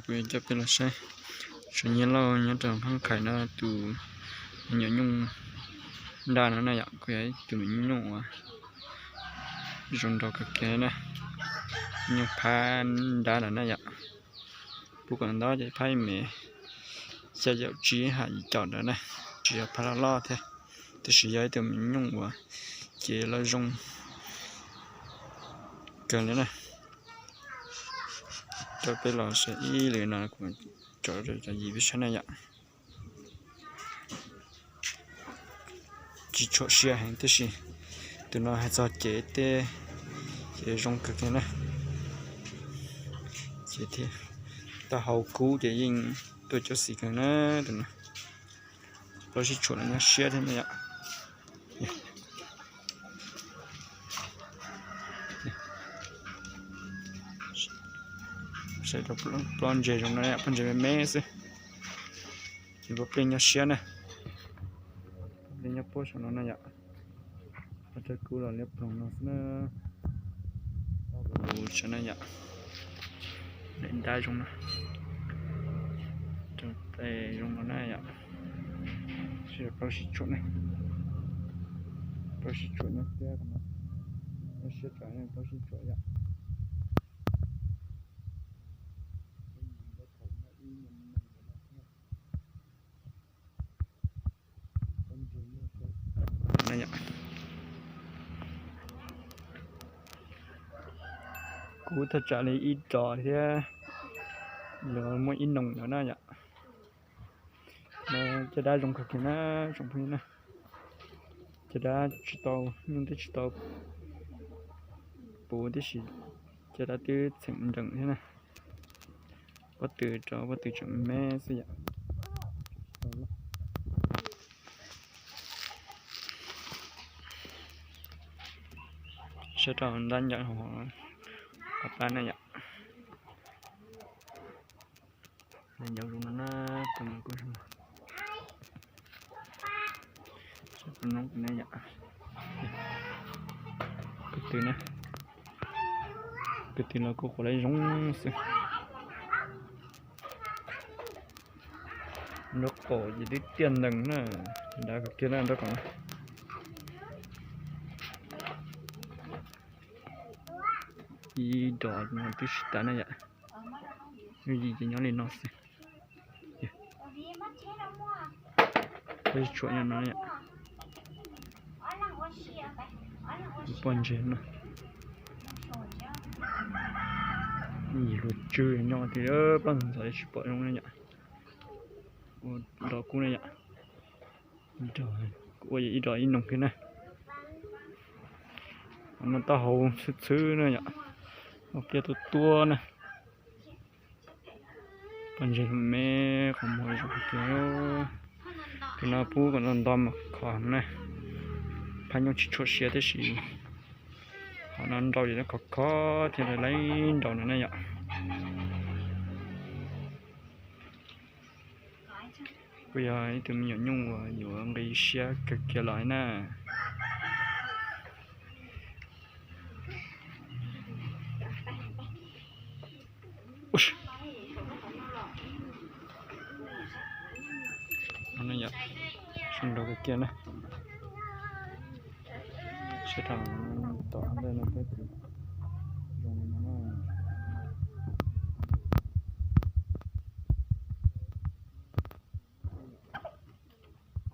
Kuv yuav coj peb los saib saum nyiaj lauj nyob rau Phab Khais no tus me nyuam nyuj nrab no na yom. Kuj yog ib tug me nyuam nyuj uas zoo nraug kawg kiag na. Nyuj phab nrab lawm na yom. Pub kom nto ces phab me xya caum tsib ha yim caum ntawd na. Tsis yog phab loj loj thiab, tab sis yog ib tug me nyuj uas cev los zoo kawg li na. Coj peb los saib ib lwm no kuv tso rau cov yim peb saib na yom. Tsis tshua siab heev tab sis tus no hais txog cev tej ces zoo kawg kiag na. Ces thiab taub hau kub ces yeej tuaj coob xim kawg na. Tus no plaub sib tshuam no nyob siab thiab na yom. Saib rau pob ntseg zoo no, pob ntseg me me xwb. Ces pob plig nyob siab na, pob plig nyob puab saum no na yom. Pob tsawb kub los liab ploog no xwb na. Tus sav na yom, daim ntab zoo no, rau tes zoo no na yom. Sib plaub sib tshuam ne, plaub sib tshuam nyob thiab no, nyob siab tsam plaub sib tshuam yom. Kub thaj tsam li ib dos thiab, yuav muaj ib noog ntawd na yom. Caj dab zoo kawg kiag na, tsoom phooj ywg na. Caj dab tsis tau, nyuj twb tsis tau puv tib si, caj dab twb txheem nrees thiab na. Pob tw rau pob tw tseem me xwb yom. Saib rau ntab ncawv hauv qhov pab na yom. Ntab ncawv zoo no na, tus no kuj zoo. Saib tus no na yom. Ko tw na, ko tw los kuj quav laib zoo xwb. Nraub qaum ces twb tiaj ntees na, dav kawg kiag na nraub qaum na. Ib dos no twb tsis tas na yom. Yus yim ces nyob li no xwb. Pob tshuam nyob no yom. Pob ntseg no. Yim luag tswg nyob tias plab ntxov tsis pom zoo na yom. Ua dos kub na yom. Ua ib dos ib noog kiag na. No taub hau txhwb txhwb na yom. Hau kiag tuaj tuaj na. Pob ntseg me qhov muag zoo tiag. Tus no pub kom nto nto mas khov na. Phab nyuj tsis tshua siab tab sis qhov no nrau ces khov khov thiab laib nrau no na yom. Kuj yog ib tug me nyuam nyuj uas yuav nqi siab kawg kiag los na. Zoo nraug kawg kiag na. Sab rau tom ntej no peb tus zoo li no na.